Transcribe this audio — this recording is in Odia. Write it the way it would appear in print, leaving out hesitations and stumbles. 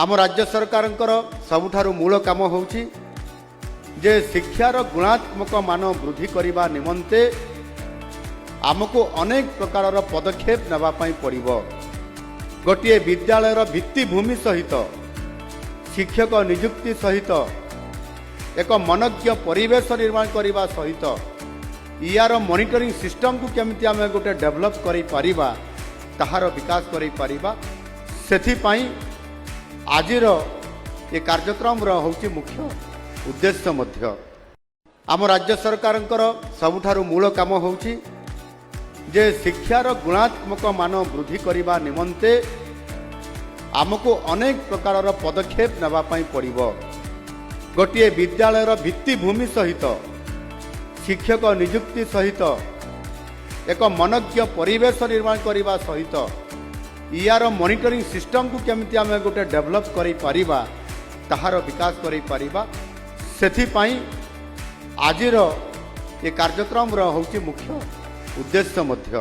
ଆମ ରାଜ୍ୟ ସରକାରଙ୍କର ସବୁଠାରୁ ମୂଳ କାମ ହେଉଛି ଯେ ଶିକ୍ଷାର ଗୁଣାତ୍ମକ ମାନ ବୃଦ୍ଧି କରିବା ନିମନ୍ତେ ଆମକୁ ଅନେକ ପ୍ରକାରର ପଦକ୍ଷେପ ନେବା ପାଇଁ ପଡ଼ିବ। ଗୋଟିଏ ବିଦ୍ୟାଳୟର ଭିତ୍ତିଭୂମି ସହିତ, ଶିକ୍ଷକ ନିଯୁକ୍ତି ସହିତ, ଏକ ମନୋଜ୍ଞ ପରିବେଶ ନିର୍ମାଣ କରିବା ସହିତ ୟାର ମନିଟରିଂ ସିଷ୍ଟମକୁ କେମିତି ଆମେ ଗୋଟେ ଡେଭଲପ୍ କରିପାରିବା, ତାହାର ବିକାଶ କରିପାରିବା, ସେଥିପାଇଁ ଆଜିର ଏ କାର୍ଯ୍ୟକ୍ରମର ହେଉଛି ମୁଖ୍ୟ ଉଦ୍ଦେଶ୍ୟ ମଧ୍ୟ। ଆମ ରାଜ୍ୟ ସରକାରଙ୍କର ସବୁଠାରୁ ମୂଳ କାମ ହେଉଛି ଯେ ଶିକ୍ଷାର ଗୁଣାତ୍ମକ ମାନ ବୃଦ୍ଧି କରିବା ନିମନ୍ତେ ଆମକୁ ଅନେକ ପ୍ରକାରର ପଦକ୍ଷେପ ନେବା ପାଇଁ ପଡ଼ିବ। ଗୋଟିଏ ବିଦ୍ୟାଳୟର ଭିତ୍ତିଭୂମି ସହିତ, ଶିକ୍ଷକ ନିଯୁକ୍ତି ସହିତ, ଏକ ମନୋଜ୍ଞ ପରିବେଶ ନିର୍ମାଣ କରିବା ସହିତ ୟାର ମନିଟରିଂ ସିଷ୍ଟମକୁ କେମିତି ଆମେ ଗୋଟେ ଡେଭଲପ୍ କରିପାରିବା, ତାହାର ବିକାଶ କରିପାରିବା, ସେଥିପାଇଁ ଆଜିର ଏ କାର୍ଯ୍ୟକ୍ରମର ହେଉଛି ମୁଖ୍ୟ ଉଦ୍ଦେଶ୍ୟ ମଧ୍ୟ।